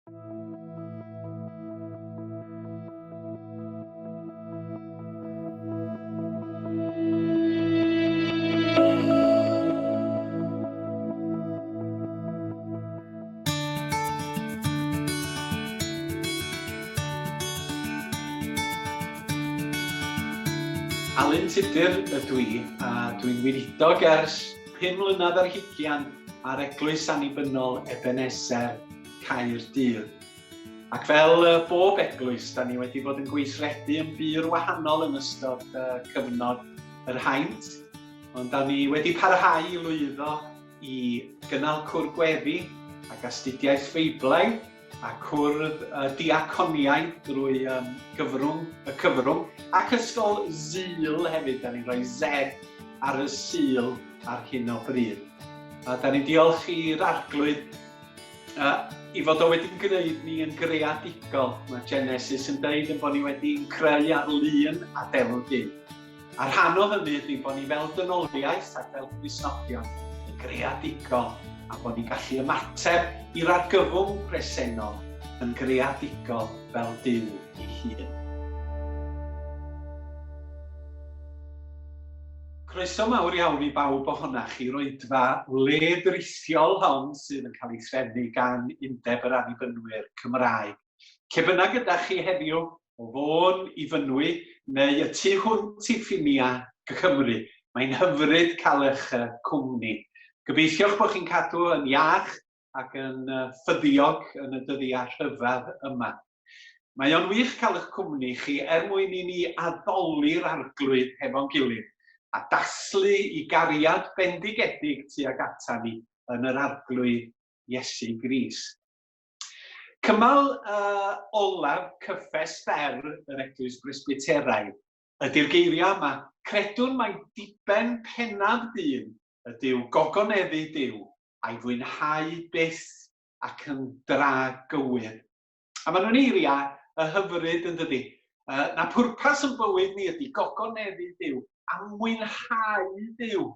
Alun Tudur ydw i, a dwi'n weinidog ers 5 mlynedd ar hugian ar Eglwys Annibynnol Ebenezer Caerdydd. Ac fel bob eglwys, da ni wedi bod yn gweithredu yn bur wahanol yn ystod cyfnod yr haint, ond da ni wedi parhau i lwyddo i gynnal cwr gweddi ac astudiaeth Feiblaidd a cwrdd y diaconiaid drwy um, gyfrwng y cyfrwng ac ysgol Sul hefyd, da ni'n rhoi Z ar y Sul ar hyn o bryd. A da ni'n diolch i'r Arglwydd uh, i fod o wedi'n gwneud ni yn greadigol. Mae Genesis yn deud yn bod ni wedi'n creu ar lun a delw Duw. A rhan o hynny ydy bod ni fel dynoliaeth ac fel Cristnogion yn greadigol a bod ni'n gallu ymateb i'r argyfwng presennol yn greadigol fel Duw ei hun. Croeso mawr iawn i bawb ohonach i'r oedfa wled-rithiol hon sydd yn cael ei threfnu gan Undeb yr Annibynwyr Cymraeg. Lle bynnag ydach chi heddiw, o Fôn i Fynwy neu y tu hwnt i ffiniau Cymru, mae'n hyfryd cael eich cwmni. Gobeithio'ch bod chi'n cadw yn iach ac yn ffyddiog yn y dyddiau rhyfedd yma. Mae o'n wych cael eich cwmni chi er mwyn i ni addoli'r Arglwydd hefo'n gilydd a dathlu i gariad bendigedig tuag ata ni yn yr Arglwydd Iesu Grist. Cymal uh, olaf cyffes fer yr Eglwys Bresbyteraidd ydy'r geiriau yma. Credwn mai diben pennaf dyn ydyw gogoneddu Duw a'i fwynhau byth ac yn dra gywir. A maen nhw'n eiriau y hyfryd yn dydy. Uh, na pwrpas yn bywyd ni ydy gogoneddu Duw a mwynhau Duw.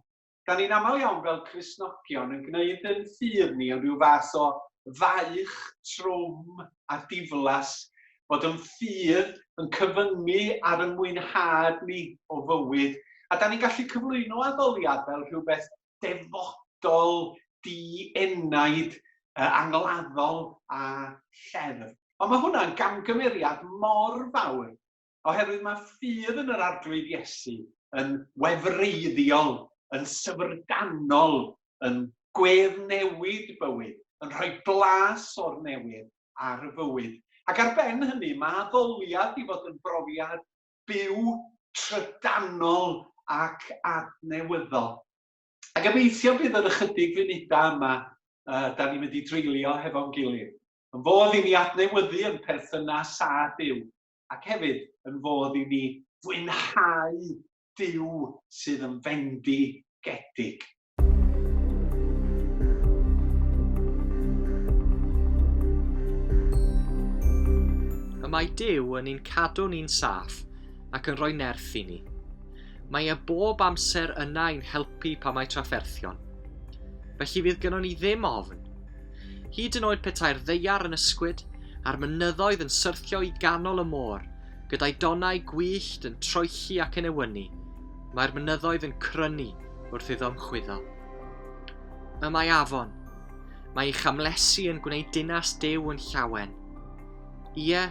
Da ni'n aml iawn fel Cristnogion yn gwneud yn ffydd ni yn rhyw fath o faich trwm a diflas, bod yn ffydd yn cyfyngu ar y mwynhad ni o fywyd. A da ni'n gallu cyflwyno addoliad fel rhywbeth defodol, di-enaid, angladdol a lleddf. Ond mae hwnna'n gamgymeriad mor fawr, oherwydd mae ffydd yn yr Arglwydd Iesu yn wefreiddiol, yn syfrdanol, yn gweddnewid bywyd, yn rhoi blas o'r newydd ar y fywyd. Ac ar ben hynny, mae addoliad i fod yn brofiad byw, trydanol ac adnewyddol. A gobeithio bydd yr ychydig funudau yma uh, da ni'n mynd i dreulio hefo'n gilydd. Yn fodd i ni adnewyddu yn perthynas â Duw, ac hefyd yn fodd i ni fwynhau Duw sydd yn fendigedig. Y mae Duw yn ein cadw ni'n saff ac yn rhoi nerth i ni. Mae e bob amser yna i'n helpu pan mae trafferthion. Felly fydd gynnon ni ddim ofn. Hyd yn oed petai'r ddaear yn ysgwyd a'r mynyddoedd yn syrthio i ganol y môr, gyda'i donnau gwyllt yn troelli ac yn ewynnu, mae'r mynyddoedd yn crynu wrth iddo ymchwyddo. Y mae afon. Mae ei chamlesi yn gwneud dinas Duw yn llawen. Ie,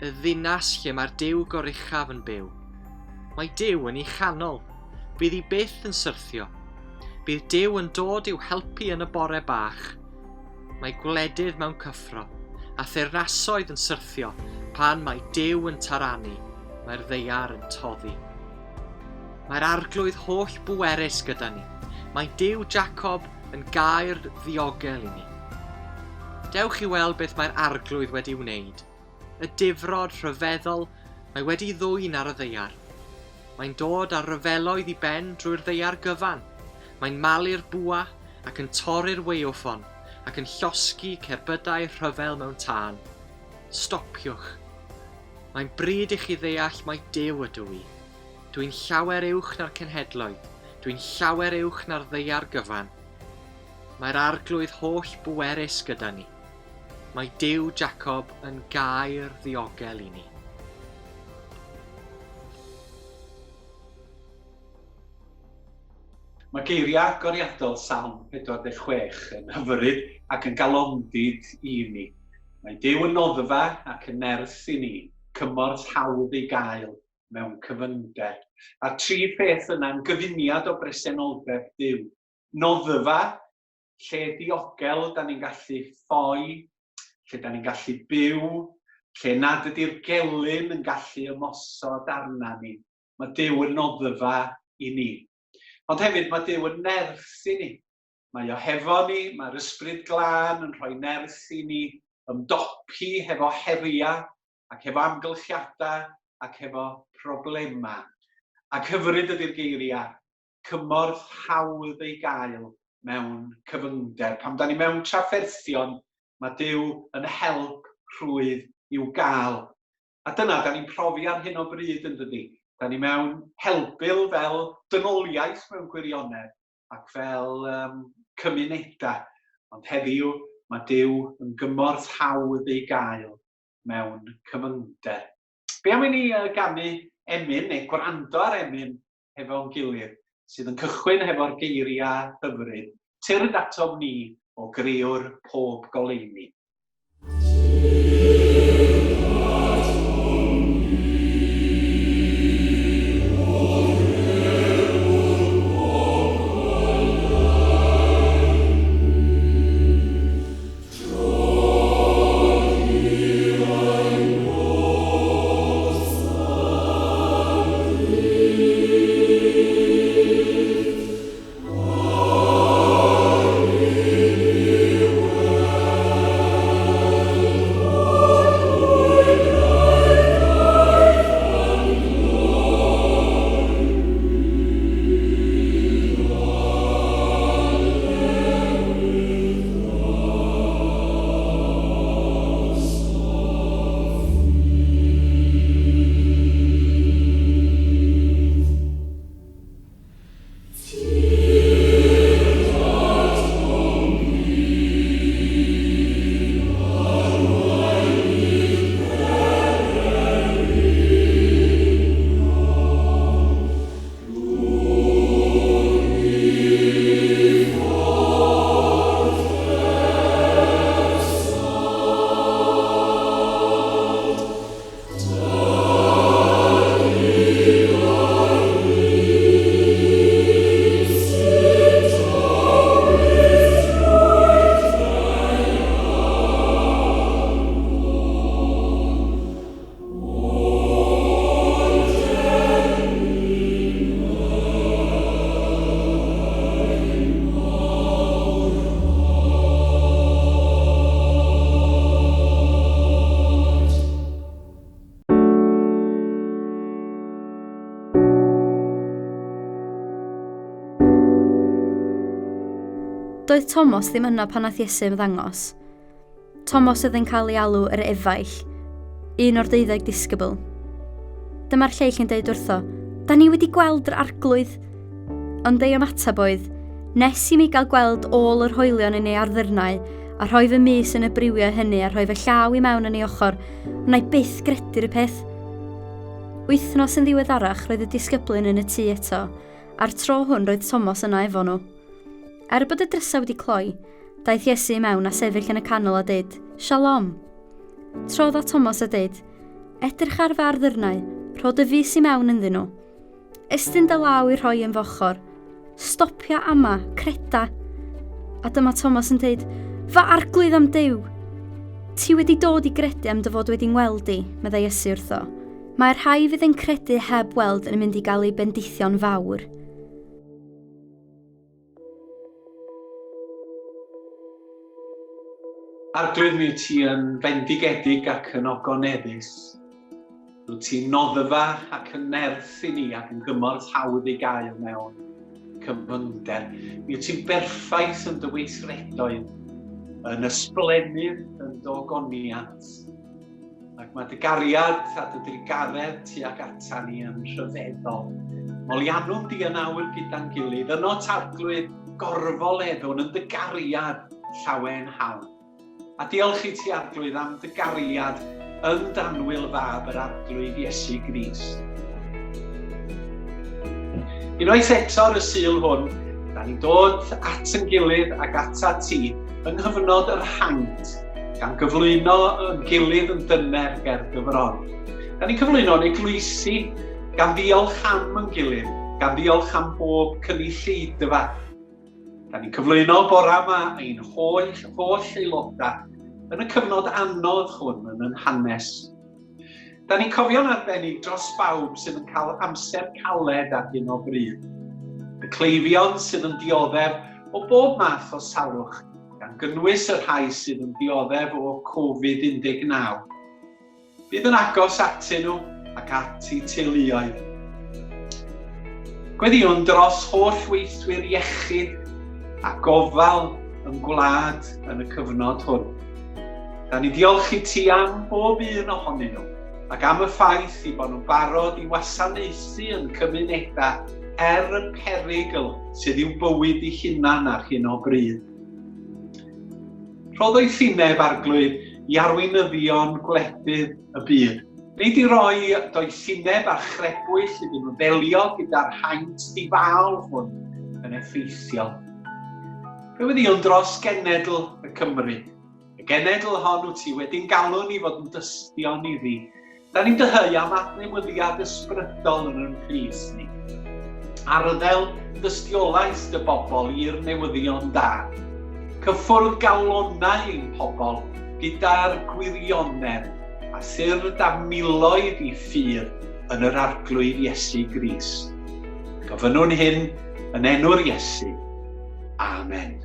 y ddinas lle mae'r Duw goruchaf yn byw. Mae Duw yn ei chanol. Bydd hi byth yn syrthio. Bydd Duw yn dod i'w helpu yn y bore bach. Mae gwledydd mewn cyffro, a theyrnasoedd yn syrthio pan mae Duw yn taranu, mae'r ddaear yn toddi. Mae'r Arglwydd holl bwerus gyda ni. Mae Duw Jacob yn gaer ddiogel i ni. Dewch i weld beth mae'r Arglwydd wedi wneud. Y difrod rhyfeddol mae wedi ddwyn ar y ddaear. Mae'n dod â'r rhyfeloedd i ben drwy'r ddaear gyfan. Mae'n malu'r bwa ac yn torri'r waywffon ac yn llosgi cerbydau rhyfel mewn tân. Stopiwch. Mae'n bryd i chi ddeall mai Duw ydw i. Dwi'n llawer uwch na'r cenhedloedd, dwi'n llawer uwch na'r ddaear gyfan. Mae'r Arglwydd holl bwerus gyda ni. Mae Duw Jacob yn gair ddiogel i ni. Mae geiriau agoriadol Salm 46 yn hyfryd ac yn galondid i ni. Mae Duw yn noddfa ac yn nerth i ni, cymorth hawdd ei gael mewn cyfyngder. A'r tri pheth yna'n gyfuniad o bresenoldeb Duw. Noddfa, lle diogel da ni'n gallu ffoi, lle da ni'n gallu byw, lle nad ydy'r gelyn yn gallu ymosod arna ni. Mae Duw yn noddfa i ni. Ond hefyd mae Duw yn nerth i ni. Mae o hefo ni, mae'r Ysbryd Glân yn rhoi nerth i ni ymdopi hefo heriau ac hefo amgylchiadau ac hefo problemau. Ac hyfryd ydy'r geiriau, cymorth hawdd ei gael mewn cyfyngder. Pan da ni mewn trafferthion, mae Duw yn help rhwydd i'w gael. A dyna, da ni'n profi ar hyn o bryd yn dydi. Da ni mewn helbul fel dynoliaeth mewn gwirionedd ac fel cymunedau. Ond heddiw mae Duw yn gymorth hawdd ei gael mewn cyfyngder. Be am i ni ganu emyn neu gwrando ar emyn hefo'n gilydd sydd yn cychwyn hefo'r geiriau hyfryd, Tyrd atom ni o greywr pob goleuni. Doedd Tomos ddim yno pan nath Iesu ymddangos. Tomos oedd yn cael ei alw yr efaill, un o'r deuddeg disgybl. Dyma'r lleill yn deud wrtho, da ni wedi gweld yr arglwydd. Ond ei ymateb oedd, nes i mi gael gweld ôl yr hoelion yn ei arddyrnau, a rhoi fy mys yn y briwiau hynny a rhoi fy llaw i mewn yn ei ochr, wna i byth gredu'r peth. Wythnos yn ddiweddarach roedd y disgyblion yn y tŷ eto, a'r tro hwn roedd Tomos yna efo nhw. Er bod y drysau wedi cloi, daeth Iesu i mewn a sefyll yn y canol a dweud, Shalom! Trodd at Tomos a dweud, Edrych ar fy arddyrnau, rho dy fys i mewn ynddyn nhw. Estyn dy law i rhoi yn fy ochr. Stopia ama, creda. A dyma Tomos yn dweud, Fy arglwydd am Duw! Ti wedi dod i gredu am dy fod wedi ngweld i, meddai Iesu wrtho. Mae'r rhai fydd yn credu heb weld yn mynd i gael eu bendithio'n fawr. Arglwydd, mi wyt ti yn fendigedig ac yn ogoneddus. Rwyt ti'n noddfa ac yn nerth i ni ac yn gymorth hawdd ei gael mewn cyfyngder. Mi wyt ti'n berffaith yn dy weithredoedd, yn ysblennydd yn dy ogoniant. Ac mae dy gariad a dy drugaredd tuag ata ni yn rhyfeddol. Moliannwn di yn awr gyda'n gilydd, yno targlwydd gorfoleddwn yn dy gariad llawen hawn. A diolch i ti, Arglwydd, am dy gariad yn d'annwyl fab yr Arglwydd Iesu Grist. Unwaith eto ar y Sul hwn, da ni'n dod at yn gilydd ac ata ti yng nghyfnod yr haint, gan gyflwyno yn gilydd yn dyner ger dy fron. Da ni'n cyflwyno yn eglwysi, gan ddiolch am yn gilydd, gan ddiolch am bob cynulleidfa. Da ni'n cyflwyno bora yma ein holl, holl aelodau yn y cyfnod anodd hwn yn yn hanes. Da ni'n cofio'n arbennig dros bawb sydd yn cael amser caled ar hyn o bryd. Y cleifion sydd yn dioddef o bob math o salwch, gan gynnwys y rhai sydd yn dioddef o Covid-19. Bydd yn agos atyn nhw ac at eu teuluoedd. Gweddïwn dros holl weithwyr iechyd a gofal yn gwlad yn y cyfnod hwn. Da ni diolch i ti am bob un ohonyn nhw ac am y ffaith i bod nhw'n barod i wasanaethu yn cymunedau er y perygl sydd i'w bywyd i hunan ar hyn o bryd. Rho ddoethineb, Arglwydd, i arweinyddion gwledydd y byd. Nid i roi doethineb a chrebwyll iddyn nhw ddelio gyda'r haint difaol hwn yn effeithiol. Fe weddïwn dros genedl y Cymry. Y genedl hon wyt ti wedi'n galw ni fod yn dystion iddi. Da ni'n dyheu am adnewyddiad ysbrydol yn yn plith ni. Arddel dystiolaeth dy bobl i'r newyddion da. Cyffwrdd galonau ein pobl gyda'r gwirionedd a thyrd â miloedd i ffydd yn yr Arglwydd Iesu Grist. Gofynnwn hyn yn enw'r Iesu. Amen.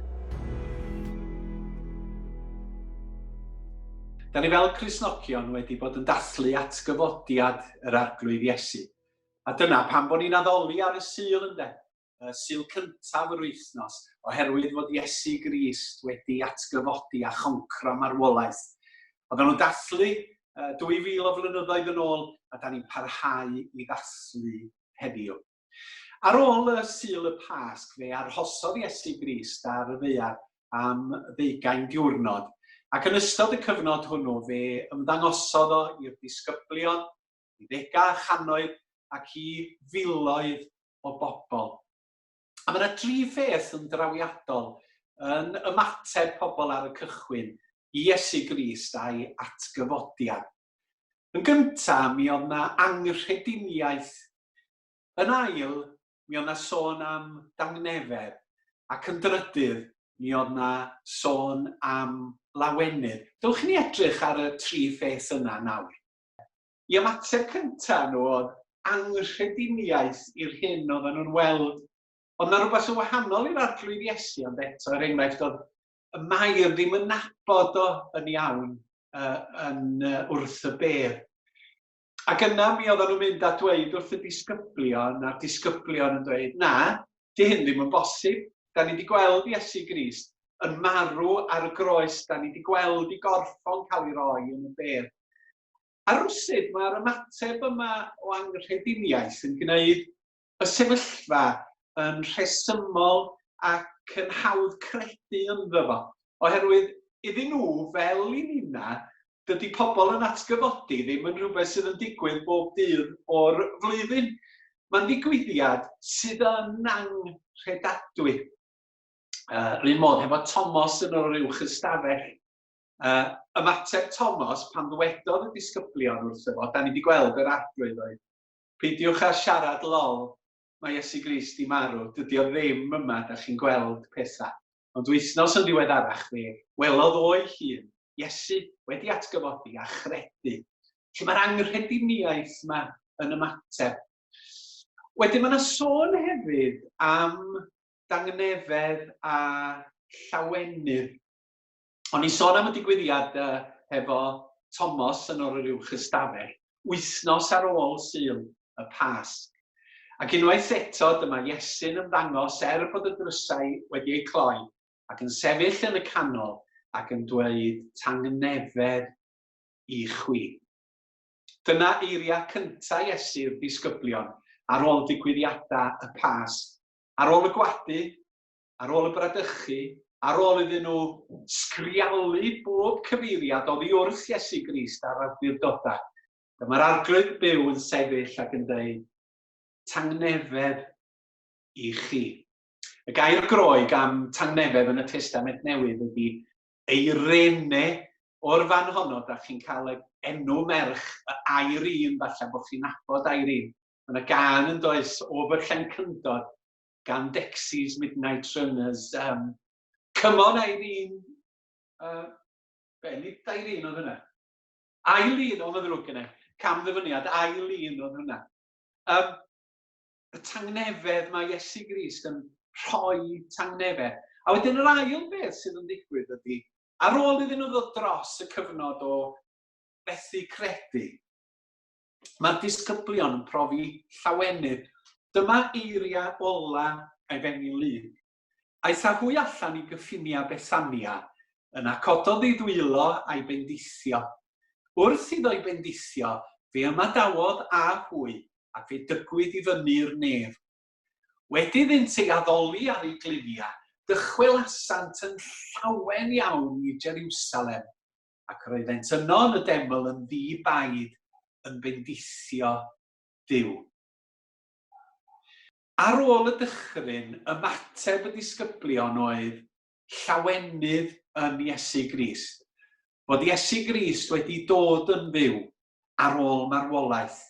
Da ni fel Cristnogion wedi bod yn dathlu atgyfodiad yr Arglwydd Iesu. A dyna pam bod ni'n addoli ar y Sul ynde? Y Sul cyntaf yr wythnos, oherwydd fod Iesu Grist wedi atgyfodi a choncro marwolaeth. Oedden nhw'n dathlu 2000 o flynyddoedd yn ôl, a da ni'n parhau i ddathlu heddiw. Ar ôl y Sul y Pasg, fe arhosodd Iesu Grist ar y ddaear am ddeugain diwrnod, ac yn ystod y cyfnod hwnnw fe ymddangosodd o i'r disgyblion, i ddegau a channoedd ac i filoedd o bobl. A mae yna dri pheth yn drawiadol yn ymateb pobl ar y cychwyn i Iesu Grist a'i atgyfodiad. Yn gyntaf, mi oedd 'na anghrediniaeth. Yn ail, mi oedd 'na sôn am dangnefedd. Ac yn drydydd, mi oedd 'na sôn am lawenydd. Dewch i ni edrych ar y tri pheth yna nawr. I ymateb cyntaf nhw oedd anghrediniaeth i'r hyn oedden nhw'n weld. Oedd 'na rhywbeth yn wahanol i'r Arglwydd Iesu, ond eto, er enghraifft, oedd y Mair ddim yn nabod o yn iawn uh, yn uh, wrth y bedd. Ac yna mi oedden nhw'n mynd a dweud wrth y disgyblion, a'r disgyblion yn dweud, na, di hyn ddim yn bosib. Da ni wedi gweld Iesu Grist yn marw ar y groes, da ni wedi gweld i gorffon cael ei roi yn y bedd. A rwsyd mae'r ymateb yma o anghrediniaeth yn gwneud y sefyllfa yn rhesymol ac yn hawdd credu ynddo fo. Oherwydd iddyn nhw, fel i ninna, dydy pobl yn atgyfodi ddim yn rhywbeth sydd yn digwydd bob dydd o'r flwyddyn. Mae'n ddigwyddiad sydd yn anghredadwy. Yr un modd hefo Tomos yn yr uwch ystafell. Ymateb Tomos pan ddwedodd y disgyblion wrtho fo, da ni wedi gweld yr Arglwydd oedd, Peidiwch â siarad lol, mae Iesu Grist 'di marw, dydy o ddim yma, da chi'n gweld pethau. Ond wythnos yn ddiweddarach fe welodd o'i hun, Iesu wedi atgyfodi a chredu. Felly mae'r anghrediniaeth yma yn ymateb. Wedyn mae yna sôn hefyd am dangnefedd a llawenydd. O'n i'n sôn am y digwyddiad uh, hefo Tomos yn o'r uwch ystafell, wythnos ar ôl Sul y Pasg. Ac unwaith eto, dyma Iesu'n ymddangos er bod y drysau wedi eu cloi, ac yn sefyll yn y canol ac yn dweud tangnefedd i chwi. Dyna eiriau cyntaf Iesu i'r disgyblion ar ôl digwyddiadau y Pasg. Ar ôl y gwadu, Ar ôl y bradychu, Ar ôl iddyn nhw sgrialu bob cyfeiriad oddi wrth Iesu Grist a'r awdurdodau, dyma'r Arglwydd byw yn sefyll ac yn dweud, tangnefedd i chi. Y gair Groeg am tangnefedd yn y Testament Newydd ydy eirene. O'r fan honno, da chi'n cael enw merch Irene, falle bod chi'n nabod Irene. Mae yna gân yn does o fy llencyndod gan Dexys Midnight Runners. Come on Irene. Be, nid Irene oedd hwnna. Eileen oedd yn ddrwg yna. Cam ddyfyniad, Eileen oedd hwnna. Y tangnefedd mae Iesu Grist yn rhoi tangnefedd. A wedyn yr ail beth sydd yn digwydd ydy, ar ôl iddyn nhw ddod dros y cyfnod o fethu credu, mae'r disgyblion yn profi llawenydd. Dyma eiriau ola Efengyl Luc. Aeth â hwy allan i gyffiniau Bethania, yna cododd ei ddwylo a'i bendithio. Wrth iddo'i bendithio, fe ymadawodd â hwy, ac fe dygwyd i fyny'r nef. Wedi iddynt ei addoli ar ei gliniau, dychwelasant yn llawen iawn i Jeriwsalem, ac roeddent yno yn y deml yn ddi-baid yn bendithio Duw. Ar ôl y dychryn, ymateb y disgyblion oedd llawenydd yn Iesu Grist, fod Iesu Grist wedi dod yn fyw ar ôl marwolaeth.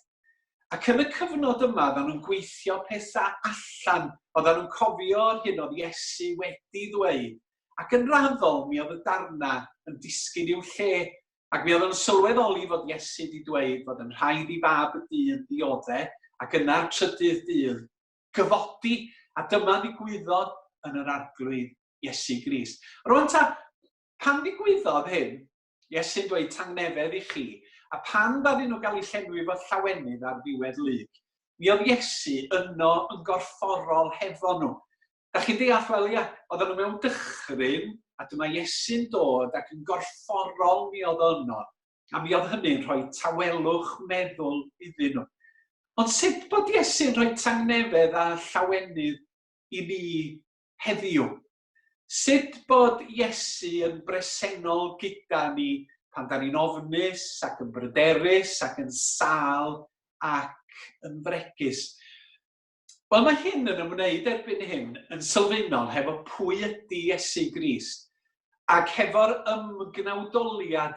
Ac yn y cyfnod yma, oedden nhw'n gweithio pethau allan, oedden nhw'n cofio yr hyn oedd Iesu wedi ddweud, ac yn raddol mi oedd y darnau yn disgyn i'w lle, ac mi oedden nhw'n sylweddoli fod Iesu wedi dweud fod yn rhaid i fab y dyn ddiodde, ac yna'r trydydd dydd gyfodi, a dyma ddigwyddodd yn yr Arglwydd Iesu Grist. Rwan ta, pan ddigwyddodd hyn, Iesu'n dweud tangnefedd i chi, a phan ddaru nhw gael eu llenwi efo llawenydd ar ddiwedd Luc, mi oedd Iesu yno yn gorfforol hefo nhw. Da chi'n deall, wel ia, oedden nhw mewn dychryn, a dyma Iesu'n dod ac yn gorfforol mi oedd o yno, a mi oedd hynny'n rhoi tawelwch meddwl iddyn nhw. Ond sut bod Iesu'n rhoi tangnefedd a llawenydd i ni heddiw? Sut bod Iesu yn bresennol gyda ni pan da ni'n ofnus ac yn bryderus ac yn sâl ac yn fregus? Wel, mae hyn yn ymwneud erbyn hyn yn sylfaenol hefo pwy ydy Iesu Grist ac hefo'r ymgnawdoliad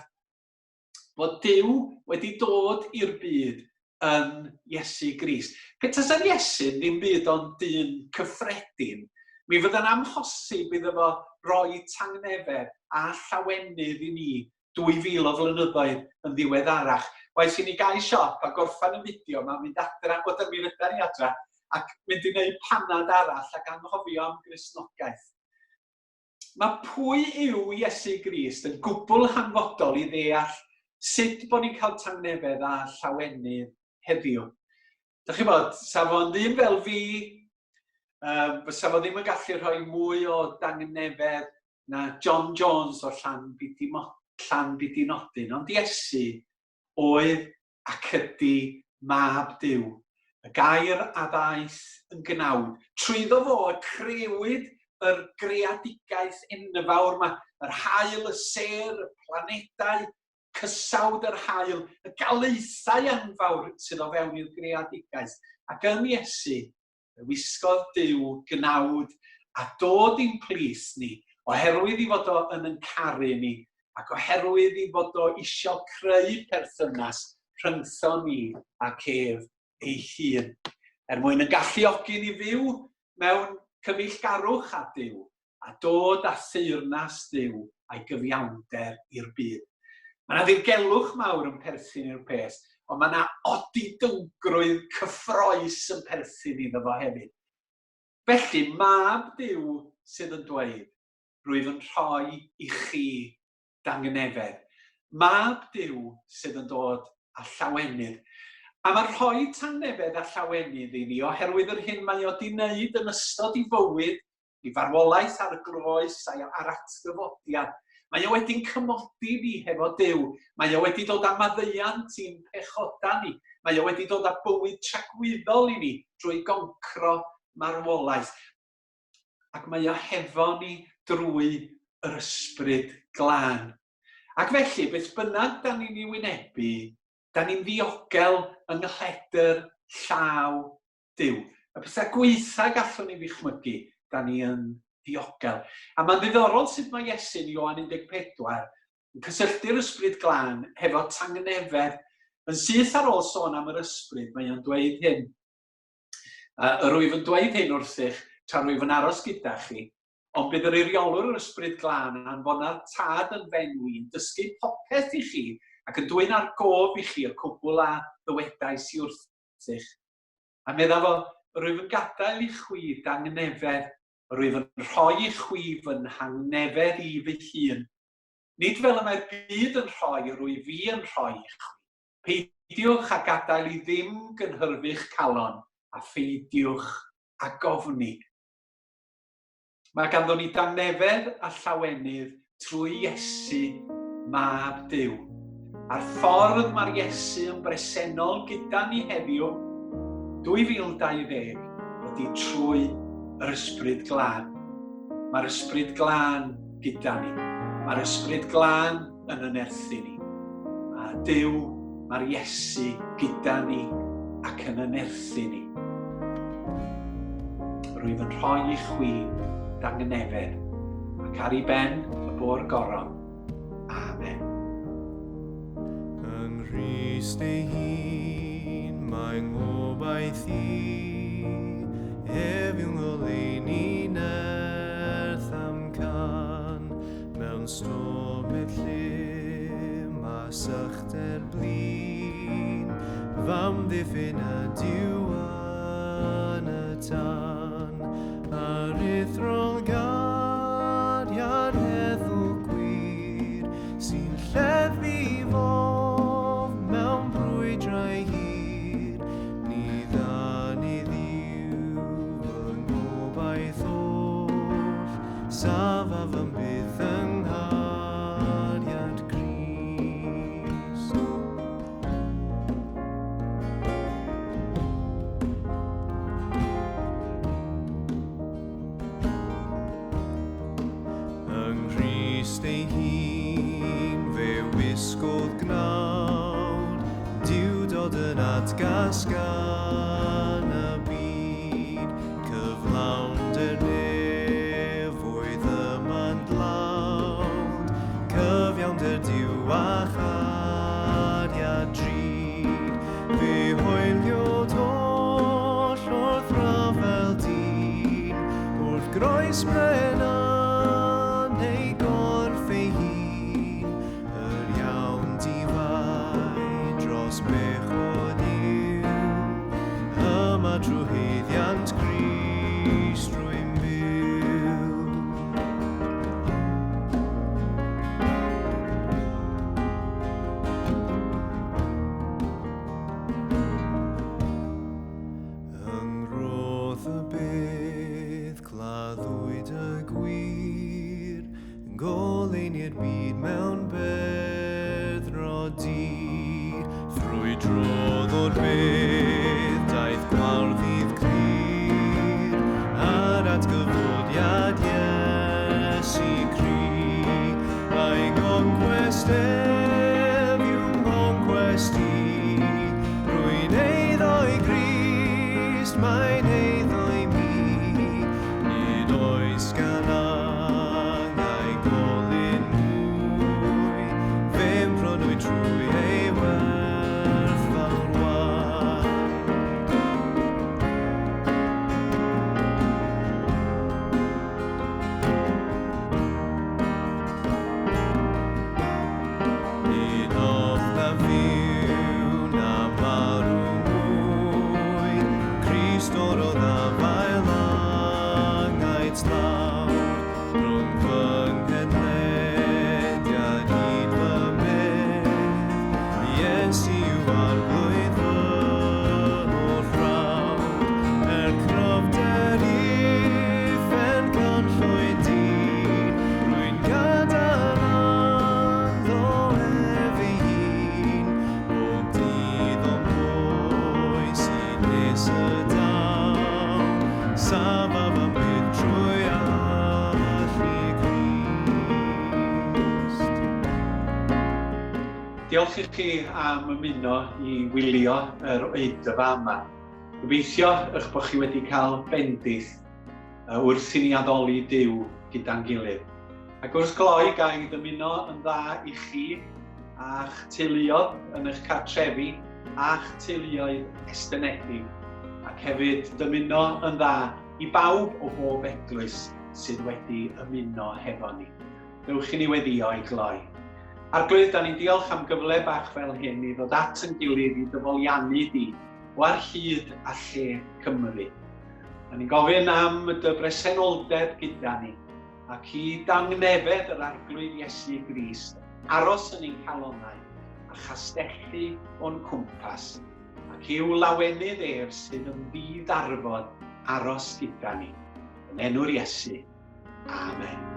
bod Duw wedi dod i'r byd yn Iesu Grist. Pe tasa'r Iesu ddim byd ond dyn cyffredin, mi fydda'n amhosib iddo fo roi tangnefedd a llawenydd i ni 2000 o flynyddoedd yn ddiweddarach. Waeth i ni gau siop a gorffen y fideo yma, mynd adra, o mi rydan ni adra, ac mynd i wneud panad arall ac anghofio am Gristnogaeth. Mae pwy yw Iesu Grist yn gwbl hanfodol i ddeall sut bod ni'n cael tangnefedd a llawenydd heddiw. Dych chi'n bod, sa fo'n ddyn fel fi, fysa fo ddim yn gallu rhoi mwy o dangnefedd na John Jones o Llanbidinodyn, ond Iesu oedd ac ydy Mab Duw, y Gair a ddaeth yn gnawd. Trwyddo fo y crëwyd yr greadigaeth enfawr yma, yr haul, y sêr, y planedau, cysawd yr haul, y galaethau enfawr sydd o fewn i'r greadigaeth. Ac yn Iesu, fe wisgodd Duw gnawd a dod i'n plith ni, oherwydd i fod o yn yn caru ni, ac oherwydd i fod o isio creu perthynas rhyngtho ni ac ef ei hun, er mwyn yn galluogi ni fyw mewn cyfeillgarwch â Duw, a dod â theyrnas Dduw a'i gyfiawnder i'r byd. Mae yna ddirgelwch mawr yn perthyn i'r peth, ond mae yna odidowgrwydd cyffroes yn perthyn iddo fo hefyd. Felly, mab Duw sydd yn dweud, rwyf yn rhoi i chi dangnefedd. Mab Duw sydd yn dod â llawenydd. A mae'n rhoi tangnefedd a llawenydd i ni oherwydd yr hyn mae o di wneud yn ystod ei fywyd i farwolaeth ar y groes a'i ar atgyfodiad. Mae o wedi'n cymodi ni hefo Duw. Mae o wedi dod â maddeuant i'n pechoda ni. Mae o wedi dod â bywyd tragwyddol i ni drwy goncro marwolaeth. Ac mae o hefo ni drwy yr ysbryd glân. Ac felly, beth bynnag da ni'n ei wynebu, da ni'n ddiogel yng nghledr llaw Duw. Y pethau gweitha gallwn ni ddychmygu, da ni yn ddiogel. A mae'n ddiddorol sut mae Iesu yn Ioan 14 yn cysylltu'r ysbryd glân hefo tangnefedd. Yn syth ar ôl sôn am yr ysbryd, mae o'n dweud hyn. Yr wyf yn dweud hyn wrthych tra rwyf yn aros gyda chi, ond bydd yr eiriolwr yr ysbryd glân yn anfona'r tad yn fenw i'n dysgu popeth i chi ac yn dwyn ar gof i chi y cwbl a ddywedais i wrthych. A medda fo, rwyf yn gadael i chwi dangnefedd, rwyf yn rhoi i chwi fy nhangnefedd i fy hun. Nid fel y mae'r byd yn rhoi, yr wyf fi yn rhoi i chwi. Peidiwch â gadael i ddim gynhyrfu'ch calon, a pheidiwch â gofni. Mae ganddo ni dangnefedd a llawenydd trwy Iesu, Mab Duw. A'r ffordd mae'r Iesu yn bresennol gyda ni heddiw, 2020, ydy trwy yr Ysbryd Glân. Mae'r Ysbryd Glân gyda ni. Mae'r Ysbryd Glân yn y nerthu ni. A Duw, mae'r Iesu gyda ni ac yn y nerthu ni. Rwyf yn rhoi i chwi dangnefedd ac ar ei ben y bo'r goron. Amen. Yng Nghrist ei hun mae ngobaith i, ef yw ngoleuni nerth am can, mewn stormydd llym a sychder blin, fam ddiffyn y Duw yn y tân, aruthrol gariad heddwch gwir, sy'n lleddfu fof mewn brwydrau hir, ni ddan i Dduw fy ngobaith oll, safaf am byth yng nghariad Crist. Yng Nghrist ei hun fe wisgodd gnawd, Duwdod yn atgas gan y byd, cyflawnder nefoedd yma'n dlawd, cyfiawnder Duw a chariad drud, fe hoeliod oll wrth rafel dyn, wrth groes bren yn ei gorff ei hun, yr iawn difai dros bechod yw, yma drwy haeddiant Crist rwy'n byw. Yng ngroth y bedd claddwyd y gwir, goleuni'r byd mewn beddrod du. Ffrwydrodd o'r bedd, daeth gwawr ddydd clir, a'r atgyfodiad Iesu Crist. A'i goncwest ef yw nghoncwest i, rwy'n eiddo i Grist, mae'n eiddo i mi. Nid oes gan angau golyn mwy, fe'm prynwyd trwy ei werthfawr waed. Nid ofn na fyw na marw mwy, Crist orodd afael angau tlawd, rhwng fy nghenhedliad hyd fy medd, Iesu yw arglwydd fy holl frawd, er cryfder uffern canllwyd dyn, rwy'n gadael ynddo ef ei hun, bob dydd o'm hoes hyd nes y daw, safaf am byth trwy allu Crist. Diolch i chi am ymuno i wylio yr oedfa yma. Gobeithio eich bod chi wedi cael bendith wrth i ni addoli Duw gyda'n gilydd. Ac wrth gloi, ga i ddymuno yn dda i chi a'ch teuluodd yn eich cartrefi a'ch teuluoedd estynedig, ac hefyd dymuno yn dda i bawb o bob eglwys sydd wedi ymuno hefo ni. Dewch i ni weddïo i gloi. Arglwydd, da ni'n diolch am gyfle bach fel hyn i ddod at yn gilydd i dyfoliannu di o ar hyd a lle Cymru. Da ni'n gofyn am dy bresenoldeb gyda ni ac i dangnefedd yr Arglwydd Iesu Grist aros yn ein calonnau a chastellu o'n cwmpas ac i'w lawenydd ef sydd yn ddi-ddarfod aros gyda ni. Yn enw'r Iesu. Amen.